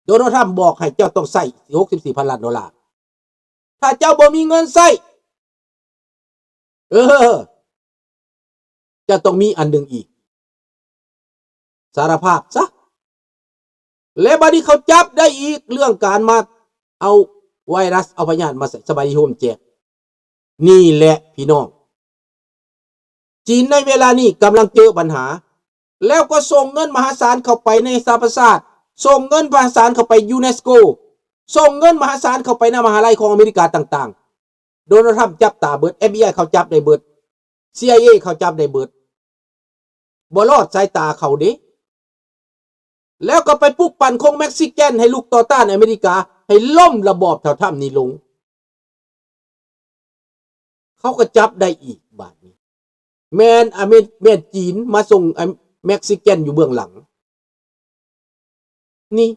ໂດນັລ ທຣຳບອກໃຫ້ເຈົ້າຕ້ອງໃຊ້ຫົກສິບສີ່ພັນລ້ານໂດລາ. ຖ້າເຈົ້າບໍ່ມີເງິນໃຊ້ ເອີ ເຈົ້າຕ້ອງມີອັນໜຶ່ງອີກ. ສາລະພາບຊະ. ແລະ ບາດນີ້ເຂົາຈັບໄດ້ອີກເລື່ອງການມາເອົາໄວຣັສ ເອົາພະຍາດມາໃສ່ ສະບາຍດີໂຮມແຈກ. ນີ້ແຫຼະພີ່ນ້ອງ, ຈີນໃນເວລານີ້ກຳລັງເຈີບັນຫາ ແລ້ວກໍສົ່ງເງິນມະຫາສານເຂົ້າໄປໃນສະຫະປະຊາຊາດ, ສົ່ງເງິນມະຫາສານເຂົ້າໄປຢູເນສໂກ, ສົ່ງເງິນມະຫາສານເຂົ້າໄປໃນມະຫາໄລຂອງອາເມລິກາຕ່າງໆ. ໂດນັລ ທຣຳຈັບຕາເບິດ, ເອັຟບີໄອ ເຂົາຈັບໄດ້ເບິດ, ຊີໄອເອ ເຂົາຈັບໄດ້ເບິດ. ບໍ່ລອດສາຍຕາເຂົາເດ້. ແລ້ວກໍໄປປຸກປັ່ນຄົນເມັກຊິກັນໃຫ້ລຸກຕໍ່ຕ້ານອາເມລິກາ, ໃຫ້ລົ້ມລະບອບທ້າວທຣຳນີ້ລົງ. ເຂົາກໍຈັບໄດ້ອີກບາດນີ້. ແມ່ນອາເມ ແມ່ນຈີນມາສົ່ງອາ ເມັກຊິກັນຢູ່ເບື້ອງຫຼັງ. ນີ້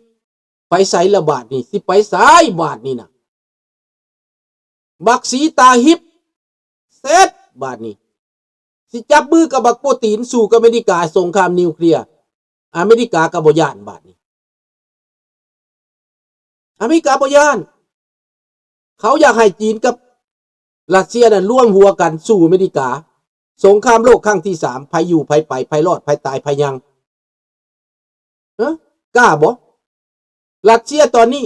ໄປໃສລະບາດນີ້? ຊິໄປໃສບາດນີ້ນະ? ບັກສີຕາຫິບ ເສັດບາດນີ້. ຊິຈັບມືກັບບັກໂປຕີນສູ້ກັບອາເມລິກາ ສົງຄາມນິວເຄລຍ, ອາເມລິກາກໍບໍ່ຢ້ານບາດນີ້. ອາເມລິກາບໍ່ຢ້ານ. ເຂົາຢາກໃຫ້ຈີນກັບຣັດເຊຍນັ້ນລວມຫົວກັນສູ້ອາເມລິກາ. ສົງຄາມໂລກຄັ້ງທີສາມ ໃຜຢູ່ໃຜໄປ, ໃຜລອດໃຜຕາຍ, ໃຜຍັງ. ຮະ? ກ້າບໍ່? ຣັດເຊຍຕອນນີ້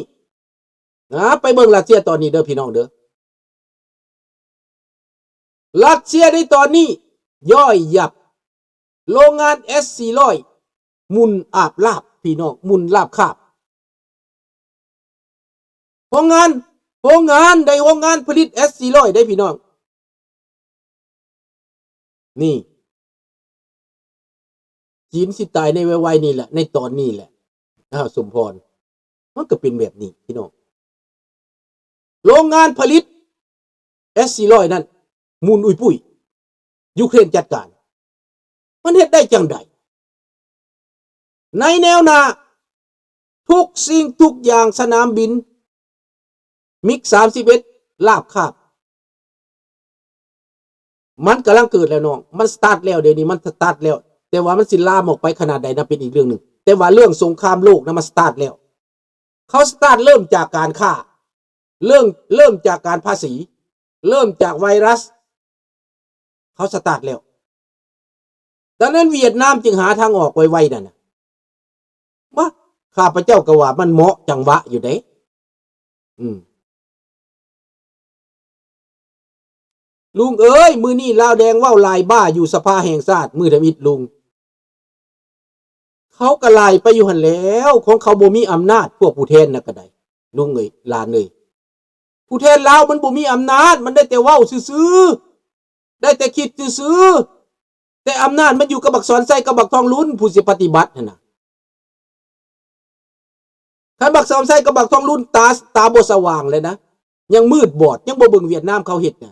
ນະ, ໄປເບິ່ງຣັດເຊຍຕອນນີ້ເດີພີ່ນ້ອງເດີ. ຣັດເຊຍໃນຕອນນີ້ຍ່ອຍຫຍັບ. ໂລງງານ ເອສ ສີ່ຮ້ອຍ ໝຸ່ນອາບລາບ ພີ່ນ້ອງ, ໝຸ່ນລາບຄາບ. ໂຮງງານ, ໂຮງງານໃດ, ໂຮງງານຜະລິດ ເອສ ສີ່ຮ້ອຍ ເດ້ພີ່ນ້ອງ. ນີ້ ຈີນຊິຕາຍໃນໄວໆນີ້ແຫຼະ, ໃນຕອນນີ້ແຫຼະ. ອ້າວ ສົມພອນ, ມັນກໍເປັນແບບນີ້ພີ່ນ້ອງ. ໂລງງານຜະລິດ ເອສ ສີ່ຮ້ອຍ ນັ້ນໝຸ່ນອຸ້ຍປຸ້ຍ, ຢູເຄຣນຈັດການ. ມັນເຮັດໄດ້ຈັ່ງໃດ? ໃນແນວໜ້າ ທຸກສິ່ງທຸກຢ່າງ, ສະໜາມບິນ ມິກ ສາມສິບເອັດ ລາບຄາບ. ມັນກຳລັງເກີດແລ້ວນ້ອງ, ມັນສະຕາດແລ້ວ, ດຽວນີ້ມັນສະຕາດແລ້ວ. ແຕ່ວ່າມັນຊິລາມອອກໄປຂະໜາດໃດນະ ເປັນອີກເລື່ອງໜຶ່ງ. ແຕ່ວ່າເລື່ອງສົງຄາມໂລກນະ ມັນສະຕາດແລ້ວ. ເຂົາສະຕາດເລີ່ມຈາກການຄ້າ, ເລີ່ມ, ເລີ່ມຈາກການພາສີ, ເລີ່ມຈາກໄວຣັສ, ເຂົາສະຕາດແລ້ວ. ດັ່ງນັ້ນຫວຽດນາມຈຶ່ງຫາທາງອອກໄວໆນັ້ນນະ. ມາ, ຂ້າພະເຈົ້າກໍວ່າມັນເໝາະຈັງຫວະຢູ່ເດ້. ອືມ. ລຸງເອີຍ, ມື້ນີ້ລາວແດງເວົ້າຫຼາຍບ້າຢູ່ສະພາແຫ່ງຊາດ, ມື້ທຳອິດລຸງ. ເຂົາກໍຫຼາຍໄປຢູ່ຫັ້ນແລ້ວ, ຂອງເຂົາບໍ່ມີອຳນາດ, ພວກຜູ້ແທນນະກໍໄດ້, ລຸງເອີຍ, ຫຼານເອີຍ. ຜູ້ແທນລາວມັນບໍ່ມີອຳນາດ, ມັນໄດ້ແຕ່ເວົ້າຊື່ໆ, ໄດ້ແຕ່ຄິດຊື່ໆ, ແຕ່ອຳນາດມັນຢູ່ກັບບັກສອນໄຊກັບບັກທອງລຸນ ຜູ້ຊິປະຕິບັດຫັ້ນນະ. ຄັນບັກສອນໄຊກັບບັກທອງລຸນຕາ, ຕາບໍ່ສະຫວ່າງເລີຍນະ, ຍັງມືດບອດ, ຍັງບໍ່ເບິ່ງຫວຽດນາມເຂົາເຮັດນະ.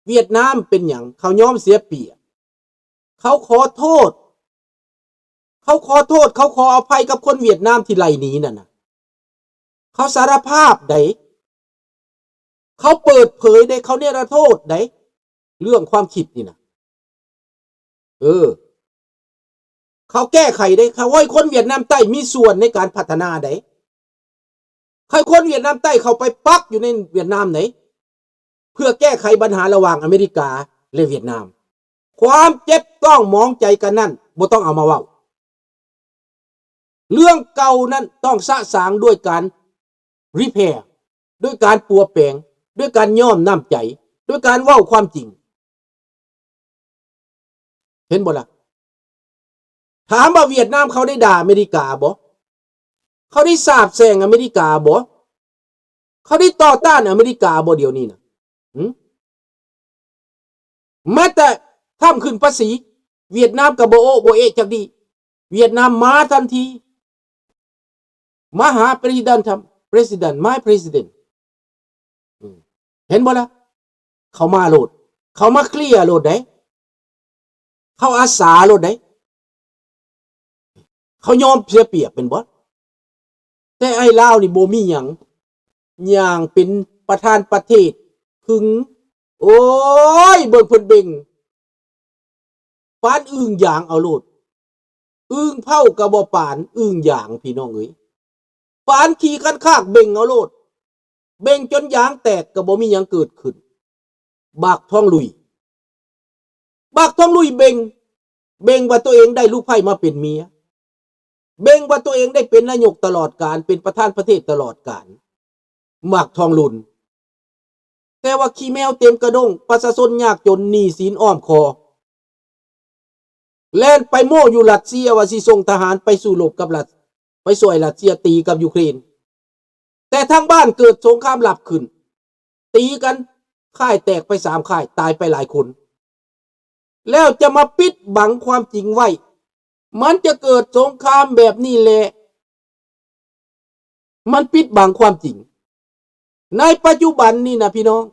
ຫວຽດນາມເປັນຫຍັງ? ເຂົາຍອມເສຍປຽບ. ເຂົາຂໍໂທດ. ເຂົາຂໍໂທດ, ເຂົາຂໍອະໄພກັບຄົນຫວຽດນາມທີ່ໄລ່ໜີນັ້ນນະ. ເຂົາສາລະພາບໃດ໋. ເຂົາເປີດເຜີຍໃດ໋, ເຂົາເນລະໂທດໃດ໋. ເລື່ອງຄວາມຄິດນີ້ນະ. ເອີ. ເຂົາແກ້ໄຂເດ້, ເຂົາໃຫ້ຄົນຫວຽດນາມໃຕ້ມີສ່ວນໃນການພັດທະນາເດ້, ໃຫ້ຄົນຫວຽດນາມໃຕ້ເຂົ້າໄປປັກຢູ່ໃນຫວຽດນາມເດ້ ເພື່ອແກ້ໄຂບັນຫາລະຫວ່າງອາເມລິກາ ແລະ ຫວຽດນາມ. ຄວາມເຈັບຕ້ອງໝອງໃຈກັນນັ້ນບໍ່ຕ້ອງເອົາມາເວົ້າ. ເລື່ອງເກົ່ານັ້ນຕ້ອງສະສາງດ້ວຍການ repair ດ້ວຍການປົວແປງ, ດ້ວຍການຍອມນ້ຳໃຈ, ດ້ວຍການເວົ້າຄວາມຈິງ. ເຫັນບໍ່ລະ? ຖາມວ່າຫວຽດນາມເຂົາໄດ້ດ່າອາເມລິກາບໍ່? ເຂົາໄດ້ສາບແຊ່ງອາເມລິກາບໍ່? ເຂົາໄດ້ຕໍ່ຕ້ານອາເມລິກາບໍ່ດຽວນີ້ນະ? ຫື? ແມ້ແຕ່ທຳຂຶ້ນພາສີ, ຫວຽດນາມກໍບໍ່ໂອ້ບໍ່ເອະຈັກດີ້. ຫວຽດນາມມາທັນທີ. ມາຫາ President Trump, President, my President. ອືມ ເຫັນບໍ່ລະ? ເຂົາມາໂລດ, ເຂົາມາເຄລຍໂລດເດ້, ເຂົາອາສາໂລດເດ້, ເຂົາຍອມເສຍປຽບແມ່ນບໍ່? ແຕ່ໄອ້ລາວນີ້ບໍ່ມີຫຍັງ, ຍ່າງເປັນປະທານປະເທດ ຄຶງ, ໂອ້ຍ ເບິ່ງເພິ່ນເບັ່ງ ປານອຶ່ງຢາງເອົາໂລດ. ອຶ່ງເພົາກໍບໍ່ປານອຶ່ງຢາງ ພີ່ນ້ອງເອີຍ. ປານຂີ່ຄັນຄາກເບັ່ງເອົາໂລດ ເບັ່ງຈົນຢາງແຕກກໍບໍ່ມີຫຍັງເກີດຂຶ້ນ. ບັກທອງລຸຍ ບັກທອງລຸຍເບັ່ງ ເບັ່ງວ່າຕົວເອງໄດ້ລູກໃພ້ມາເປັນເມຍ ເບັ່ງວ່າຕົວເອງໄດ້ເປັນນາຍົກຕະຫຼອດການ ເປັນປະທານປະເທດຕະຫຼອດການ ບັກທອງລຸນ. ແຕ່ວ່າຂີ້ແມວເຕັມກະດົງ ປະຊາຊົນຍາກຈົນ ໜີ້ສິນອ້ອມຄໍ ແລ່ນໄປໂມ້ຢູ່ຣັດເຊຍວ່າຊິສົ່ງທະຫານໄປສູ້ລົບກັບຣັດ ໄປຊ່ວຍຣັດເຊຍຕີກັບຢູເຄຣນ. ແຕ່ທາງບ້ານເກີດສົງຄາມລັບຂຶ້ນ ຕີກັນ ຄ້າຍແຕກໄປສາມຄ້າຍ ຕາຍໄປຫຼາຍຄົນ ແລ້ວຈະມາປິດບັງຄວາມຈິງໄວ້ ມັນຈະເກີດສົງຄາມແບບນີ້ແຫຼະ ມັນປິດບັງຄວາມຈິງ. ໃນປັດຈຸບັນນີ້ນະພີ່ນ້ອງ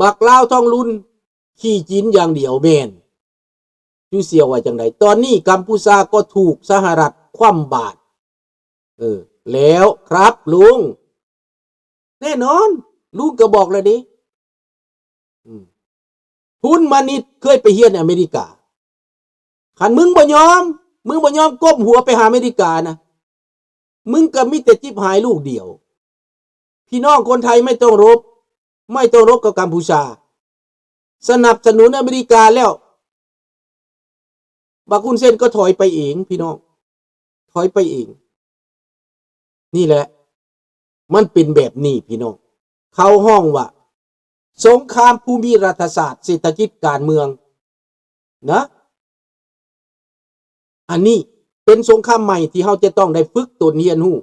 ບັກລາວທອງລຸນຂີ່ຈີນຢ່າງດຽວ ແມ່ນ ຈູ່ສ່ຽວວ່າຈັ່ງໃດ? ຕອນນີ້ກຳພູຊາກໍຖືກສະຫະລັດຄວ່ຳບາດ. ເອີ ແລ້ວຄັບລຸງ ແນ່ນອນ ລຸງກໍບອກແລ້ວເດ້ ອືມ ຄຸນມານິດເຄີຍໄປຮຽນອາເມລິກາ ຄັນມຶງບໍ່ຍອມ ມຶງບໍ່ຍອມກົ້ມຫົວໄປຫາອາເມລິການະ ມຶງກໍມີແຕ່ຈິບຫາຍລູກດຽວ. ພີ່ນ້ອງຄົນໄທໄມ່ຕ້ອງລົບ ໄມ່ຕ້ອງລົບກັບກຳພູຊາ ສະໜັບສະໜູນອາເມລິກາແລ້ວ ບັກຮຸນເຊນກໍຖອຍໄປເອງພີ່ນ້ອງ ຖອຍໄປເອງ. ນີ້ແຫຼະ ມັນເປັນແບບນີ້ພີ່ນ້ອງ ເຂົາຮ້ອງວ່າສົງຄາມພູມິລັດຖະສາດ ເສດຖະກິດ ການເມືອງນະ. ອັນນີ້ເປັນສົງຄາມໃໝ່ທີ່ເຮົາຈະຕ້ອງໄດ້ຝຶກຕົນຮຽນຮູ້.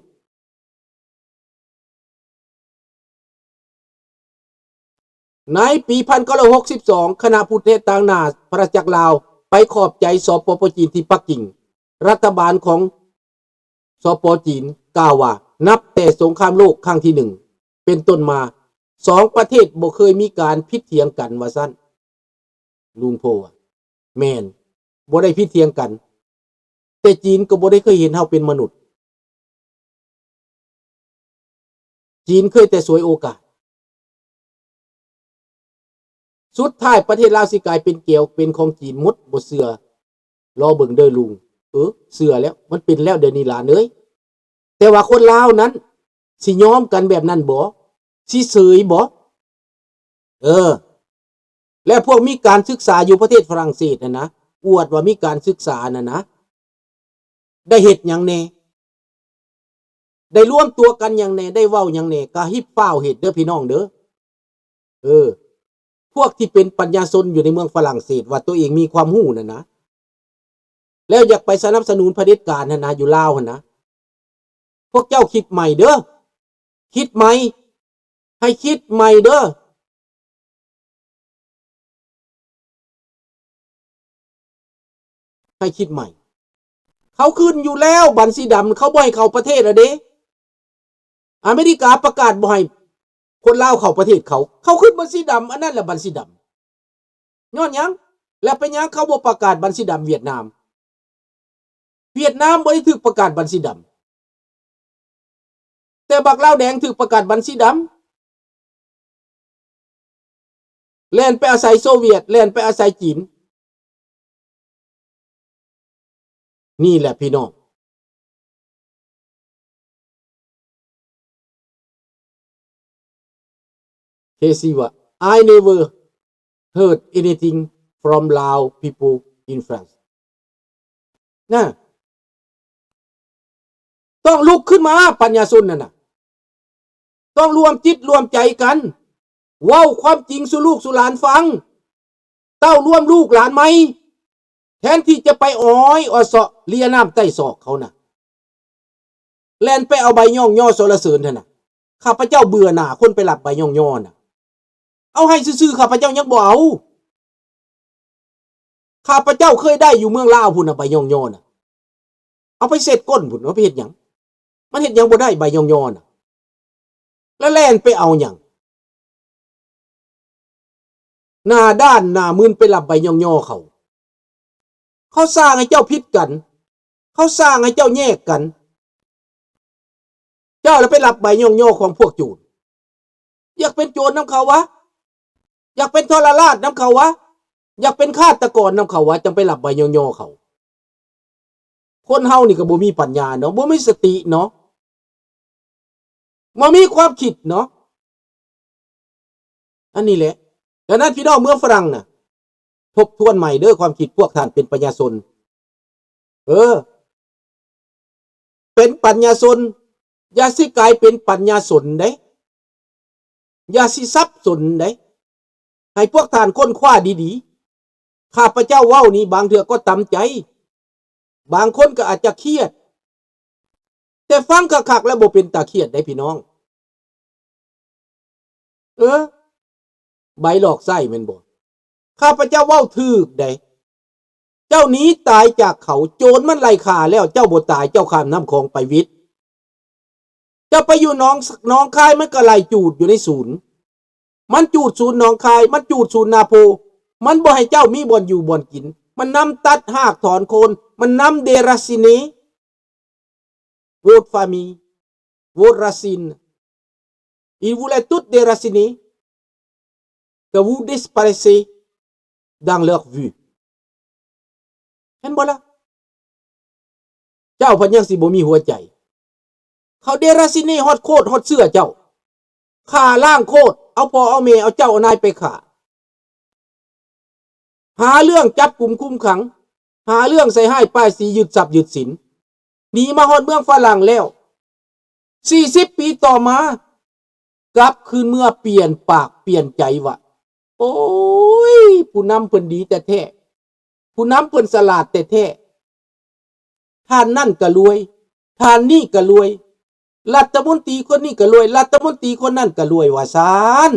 ໃນປີພັນເກົ້າຮ້ອຍຫົກສິບສອງ ຄະນະຜູ້ແທນຕາງໜ້າພະນາຈັກລາວໄປຂອບໃຈ ສປປ ຈີນ ທີ່ປັກກິ່ງ. ລັດຖະບານຂອງ ສປ ຈີນ ກ່າວວ່າ ນັບແຕ່ສົງຄາມໂລກຄັ້ງທີໜຶ່ງເປັນຕົ້ນມາ ສອງປະເທດບໍ່ເຄີຍມີການຜິດຖຽງກັນ ວ່າຊັ້ນ. ລຸງໂພວ່າ ແມ່ນ ບໍ່ໄດ້ຜິດຖຽງກັນ ແຕ່ຈີນກໍບໍ່ໄດ້ເຄີຍເຫັນເຮົາເປັນມະນຸດ. ຈີນເຄີຍແຕ່ສວຍໂອກາດ. ສຸດທ້າຍປະເທດລາວຊິກາຍເປັນແກວເປັນຂອງຈີນໝົດ ບໍ່ເຊື່ອ ລໍເບິ່ງເດີລຸງ. ເອີ ເຊື່ອແລ້ວ ມັນເປັນແລ້ວດຽວນີ້ຫຼານເອີຍ. ແຕ່ວ່າຄົນລາວນັ້ນຊິຍອມກັນແບບນັ້ນບໍ່? ຊິເສີຍບໍ່? ເອີ ແລະ ພວກມີການສຶກສາຢູ່ປະເທດຝຣັ່ງເສດນັ້ນນະ ອວດວ່າມີການສຶກສານັ້ນນະ ໄດ້ເຮັດຫຍັງແດ່? ໄດ້ລວມຕົວກັນຫຍັງແດ່? ໄດ້ເວົ້າຫຍັງແດ່? ກະຮີບຟ້າວເຮັດເດີພີ່ນ້ອງເດີ. ເອີ ພວກທີ່ເປັນປັນຍາຊົນຢູ່ໃນເມືອງຝຣັ່ງເສດ ວ່າຕົວເອງມີຄວາມຮູ້ນັ້ນນະ ແລ້ວຢາກໄປສະໜັບສະໜູນຜະເດັດການຫັ້ນນະ ຢູ່ລາວຫັ້ນນະ ພວກເຈົ້າຄິດໃໝ່ເດີ ຄິດໃໝ່ ໃຫ້ຄິດໃໝ່ເດີ ໃຫ້ຄິດໃໝ່. ເຂົາຂຶ້ນຢູ່ແລ້ວ ບັນຊີດຳ ເຂົາບໍ່ໃຫ້ເຂົ້າປະເທດແລ້ວເດ້. ອາເມລິກາປະກາດບໍ່ໃຫ້ຄົນລາວເຂົ້າປະເທດເຂົາ ເຂົາຂຶ້ນບັນຊີດຳ ອັນນັ້ນແຫຼະບັນຊີດຳ. ຍ້ອນຫຍັງ? ແລ້ວເປັນຫຍັງເຂົາບໍ່ປະກາດບັນຊີດຳຫວຽດນາມ? ຫວຽດນາມບໍ່ໄດ້ຖືກປະກາດບັນຊີດຳ ແຕ່ບັກລາວແດງຖືກປະກາດບັນຊີດຳ ແລ່ນໄປອາໄສໂຊວຽດ ແລ່ນໄປອາໄສຈີນ. ນີ້ແຫຼະພີ່ນ້ອງ ເຄຊີວ່າ I never heard anything from Lao people in France ນະ. ຕ້ອງລຸກຂຶ້ນມາ ປັນຍາຊົນນັ້ນນະ ຕ້ອງລວມຈິດລວມໃຈກັນ ເວົ້າຄວາມຈິງສູ່ລູກສູ່ຫຼານຟັງ. ເຕົ້າລວມລູກຫຼານໃໝ່ ແທນທີ່ຈະໄປອ້ອຍອອດເຊາະເລຍນ້ຳໃຕ້ສອກເຂົານະ ແລ່ນໄປເອົາໃບຍ້ອງຍໍສໍລະເສີນຫັ້ນນະ. ຂ້າພະເຈົ້າເບື່ອໜ່າຄົນໄປຮັບໃບຍ້ອງຍໍນະ ເອົາໃຫ້ຊື່ໆ ຂ້າພະເຈົ້າຍັງບໍ່ເອົາ. ຂ້າພະເຈົ້າເຄີຍໄດ້ຢູ່ເມືອງລາວພຸ້ນນະ ໃບຍ້ອງຍໍນະ ເອົາໄປເຊັດກົ້ນພຸ້ນ ເອົາໄປເຮັດຫຍັງ? ມັນເຮັດຫຍັງບໍ່ໄດ້ໃບຍ້ອງຍໍນະ ແລ້ວແລ່ນໄປເອົາຫຍັງ? ໜ້າດ້ານໜ້າມຶນໄປຮັບໃບຍ້ອງຍໍເຂົາ. ເຂົາສ້າງໃຫ້ເຈົ້າຜິດກັນ ເຂົາສ້າງໃຫ້ເຈົ້າແຍກກັນ ເຈົ້າລະໄປຮັບໃບຍ້ອງຍໍຂອງພວກໂຈນ. ຢາກເປັນໂຈນນຳເຂົາຫວາ? ຢາກເປັນທໍລະລາດນຳເຂົາຫວາ? ຢາກເປັນຄາດຕະກອນນຳເຂົາຫວາ? ຈັ່ງໄປຮັບໃບຍ້ອງຍໍເຂົາ. ຄົນເຮົານີ້ກໍບໍ່ມີປັນຍາເນາະ, ບໍ່ມີສະຕິເນາະ, ບໍ່ມີຄວາມຄິດເນາະ. ອັນນີ້ແຫຼະ. ດັ່ງນັ້ນ ພີ່ນ້ອງເມືອງຝຣັ່ງນະ, ທົບທວນໃໝ່ເດີ້ ຄວາມຄິດພວກທ່ານເປັນປັນຍາຊົນ. ເອີ ເປັນປັນຍາຊົນ, ຢ່າຊິກາຍເປັນປັນຍາຊົນເດ້, ຢ່າຊິສັບສົນເດ້. ໃຫ້ພວກທ່ານຄົ້ນຄວ້າດີໆ. ຂ້າພະເຈົ້າເວົ້ານີ້ບາງເທື່ອກໍຕຳໃຈ, ບາງຄົນກໍອາດຈະຄຽດ, ແຕ່ຟັງຄັກໆແລ້ວບໍ່ເປັນຕາຄຽດເດ້ພີ່ນ້ອງ. ເອີ ໃບຫຼອກໄສ້ແມ່ນບໍ່? ຂ້າພະເຈົ້າເວົ້າຖືກໃດ. ເຈົ້າໜີຕາຍຈາກເຂົາ, ໂຈນມັນໄລ່ຂ້າແລ້ວ ເຈົ້າບໍ່ຕາຍ, ເຈົ້າຂ້າມນ້ຳຂອງໄປຫວິດ. ເຈົ້າໄປຢູ່ໜອງ ໜອງຄາຍ ມັນກໍໄລ່ຈູດຢູ່ໃນສູນ. ມັນຈູດສູນໜອງຄາຍ, ມັນຈູດສູນນາໂພ, ມັນບໍ່ໃຫ້ເຈົ້າມີບ່ອນຢູ່ບ່ອນກິນ, ມັນນຳຕັດຮາກຖອນໂຄນ, ມັນນຳ déraciner votre famille, vos racines. Ils voulaient toutes déraciner, que vous disparaissez dans leur vue. ເຫັນບໍ່ລະ? ເຈົ້າພັດຍັງຊິບໍ່ມີຫົວໃຈ. ເຂົາ déraciner ຮອດໂຄດຮອດເຊື້ອເຈົ້າ, ຂ້າລ້າງໂຄດ, ເອົາພໍ່ເອົາແມ່, ເອົາເຈົ້າເອົານາຍໄປຂ້າ. ຫາເລື່ອງຈັບກຸມຄຸມຂັງ, ຫາເລື່ອງໃສ່ຮ້າຍປ້າຍສີ, ຍຶດຊັບຍຶດສິນ, ໜີມາຮອດເມືອງຝຣັ່ງແລ້ວ. ສີ່ສິບປີຕໍ່ມາ ກັບຄືນເມືອປ່ຽນປາກປ່ຽນໃຈວ່າ ໂອ້ຍ ຜູ້ນຳເພິ່ນດີແທ້ໆ, ຜູ້ນຳເພິ່ນສະຫຼາດແທ້ໆ. ທ່ານນັ້ນກໍລວຍ, ທ່ານນີ້ກໍລວຍ, ລັດຖະມົນຕີຄົນນີ້ກໍລວຍ, ລັດຖະມົນຕີຄົນນັ້ນກໍລວຍ ວ່າຊັ້ນ.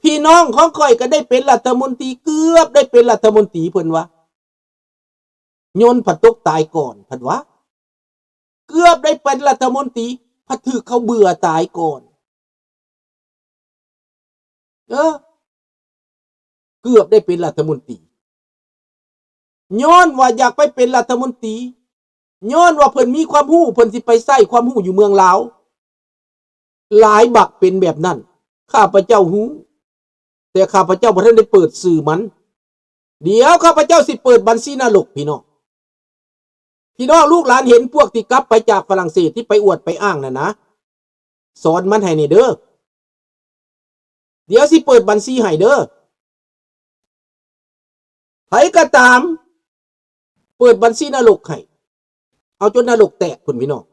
ພີ່ນ້ອງຂອງຂ້ອຍກໍໄດ້ເປັນລັດຖະມົນຕີ, ເກືອບໄດ້ເປັນລັດຖະມົນຕີ ເພິ່ນວ່າ, ຍົນພັດຕົກຕາຍກ່ອນ ເພິ່ນວ່າ. ເກືອບໄດ້ເປັນລັດຖະມົນຕີ ພັດຖືກເຂົາເບື່ອຕາຍກ່ອນ. ເອີ ເກືອບໄດ້ເປັນລັດຖະມົນຕີ ຍ້ອນວ່າຢາກໄປເປັນລັດຖະມົນຕີ, ຍ້ອນວ່າເພິ່ນມີຄວາມຮູ້, ເພິ່ນຊິໄປໃຊ້ຄວາມຮູ້ຢູ່ເມືອງລາວ. ຫຼາຍບັກເປັນແບບນັ້ນ, ຂ້າພະເຈົ້າຮູ້, ແຕ່ຂ້າພະເຈົ້າບໍ່ທັນໄດ້ເປີດຊື່ມັນ. ດຽວຂ້າພະເຈົ້າຊິເປີດບັນຊີນະລົກ ພີ່ນ້ອງ. ພີ່ນ້ອງລູກຫຼານເຫັນພວກທີ່ກັບໄປຈາກຝຣັ່ງເສດ ທີ່ໄປອວດໄປອ້າງນັ້ນນະ, ສອນມັນໃຫ້ແດ່ເດີ້. ດຽວຊິເປີດບັນຊີໃຫ້ເດີ້. ໃຜກໍຕາມ ເປີດບັນຊີນະລົກໃຫ້, ເອົາຈົນນະລົກແຕກພຸ້ນ ພີ່ນ້ອງ.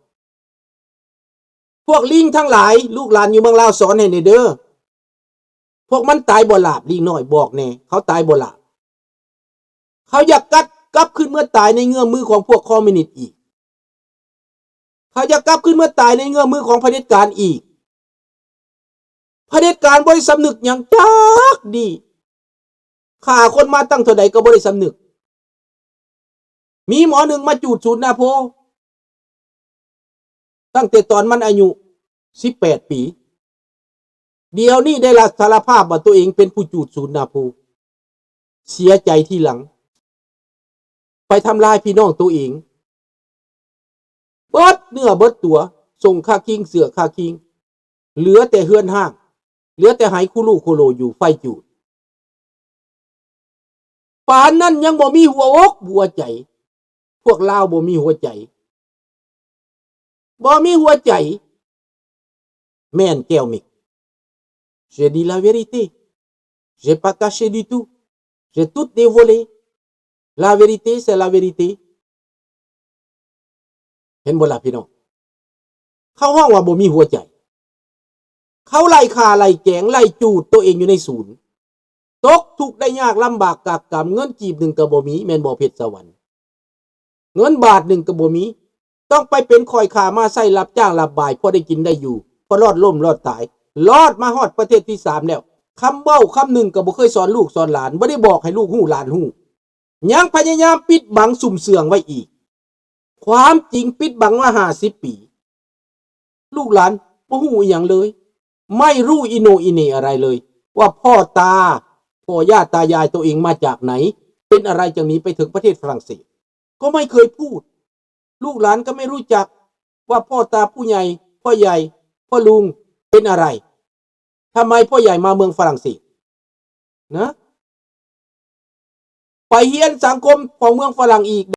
ພວກລິງທັງຫຼາຍ, ລູກຫຼານຢູ່ເມືອງລາວສອນໃຫ້ແດ່ເດີ້. ພວກມັນຕາຍບໍ່ຫຼາບ, ລິງນ້ອຍບອກແດ່, ເຂົາຕາຍບໍ່ຫຼາບ. ເຂົາຢາກກັດ ກັບຄືນເມືອຕາຍໃນເງື້ອມືຂອງພວກຄອມມິວນິດອີກ. ເຂົາຢາກກັບຄືນເມືອຕາຍໃນເງື້ອມືຂອງຜະເດັດການອີກ. ຜະເດັດການບໍ່ໄດ້ສຳນຶກຫຍັງຈັກດີ້. ຂ້າຄົນມາຕັ້ງເທົ່າໃດກໍບໍ່ໄດ້ສຳນຶກ. ມີໝໍໜຶ່ງມາຈູດສູນນາໂພ ຕັ້ງແຕ່ຕອນມັນອາຍຸສິບແປດປີ. ດຽວນີ້ໄດ້ຮັບສາລະພາບວ່າຕົວເອງເປັນຜູ້ຈູດສູນນາໂພ. ເສຍໃຈທີຫຼັງ. ໄປທຳລາຍພີ່ນ້ອງໂຕເອງ ເບິດເນື້ອເບິດຕົວ, ສົ້ງຄາຄິງເສື້ອຄາຄິງ, ເຫຼືອແຕ່ເຮືອນຮ້າງ, ເຫຼືອແຕ່ໄຫຄູລູໂຄໂລຢູ່, ໄຟຈູດ. ປານນັ້ນຍັງບໍ່ມີຫົວອົກຫົວໃຈ. ພວກລາວບໍ່ມີຫົວໃຈ. ບໍ່ມີຫົວໃຈ. ແມ່ນແກ້ວເມັກ. J'ai dit la vérité. J'ai pas caché du tout. J'ai tout dévoilé. La vérité, c'est la vérité. ເຫັນບໍ່ລະພີ່ນ້ອງ? ເຂົາຮ້ອງວ່າບໍ່ມີຫົວໃຈ. ເຂົາໄລ່ຂ້າໄລ່ແກງໄລ່ຈູດໂຕເອງຢູ່ໃນສູນ. ຕົກທຸກໄດ້ຍາກລຳບາກກາກກຳ, ເງິນກີບໜຶ່ງກໍບໍ່ມີ, ແມ່ນບໍ່ເພັດສະຫວັນ? ເງິນບາດໜຶ່ງກໍບໍ່ມີ, ຕ້ອງໄປເປັນຂ້ອຍຂ້າມາໃຊ້ ຮັບຈ້າງຮັບບາຍ ພໍໄດ້ກິນໄດ້ຢູ່, ພໍລອດລົ້ມລອດຕາຍ, ລອດມາຮອດປະເທດທີສາມແລ້ວ. ຄຳເວົ້າຄຳໜຶ່ງກໍບໍ່ເຄີຍສອນລູກສອນຫຼານ, ບໍ່ໄດ້ບອກໃຫ້ລູກຮູ້ຫຼານຮູ້, ຍັງພະຍາຍາມປິດບັງຊຸ່ມເຊື່ອງໄວ້ອີກ. ຄວາມຈິງປິດບັງມາຫ້າສິບປີ. ລູກຫຼານບໍ່ຮູ້ອີ່ຫຍັງເລີຍ, ໄມ່ຮູ້ອີໂໜອີເໜອະໄລເລີຍ ວ່າພໍ່ຕາພໍ່ຍ່າຕາຍາຍໂຕເອງມາຈາກໄຫນ, ເປັນອະໄລຈຶ່ງໜີໄປເຖິງປະເທດຝຣັ່ງເສດ ກໍໄມ່ເຄີຍພູດ. ລູກຫຼານກໍໄມ່ຮູ້ຈັກວ່າພໍ່ຕາຜູ້ໃຫຍ່, ພໍ່ໃຫຍ່, ພໍ່ລຸງເປັນອະໄລ. ທຳໄມພໍ່ໃຫຍ່ມາເມືອງຝຣັ່ງເສດນະ? ໄປຮຽນສັງຄົມຂອງເມືອງຝຣັ່ງອີກ,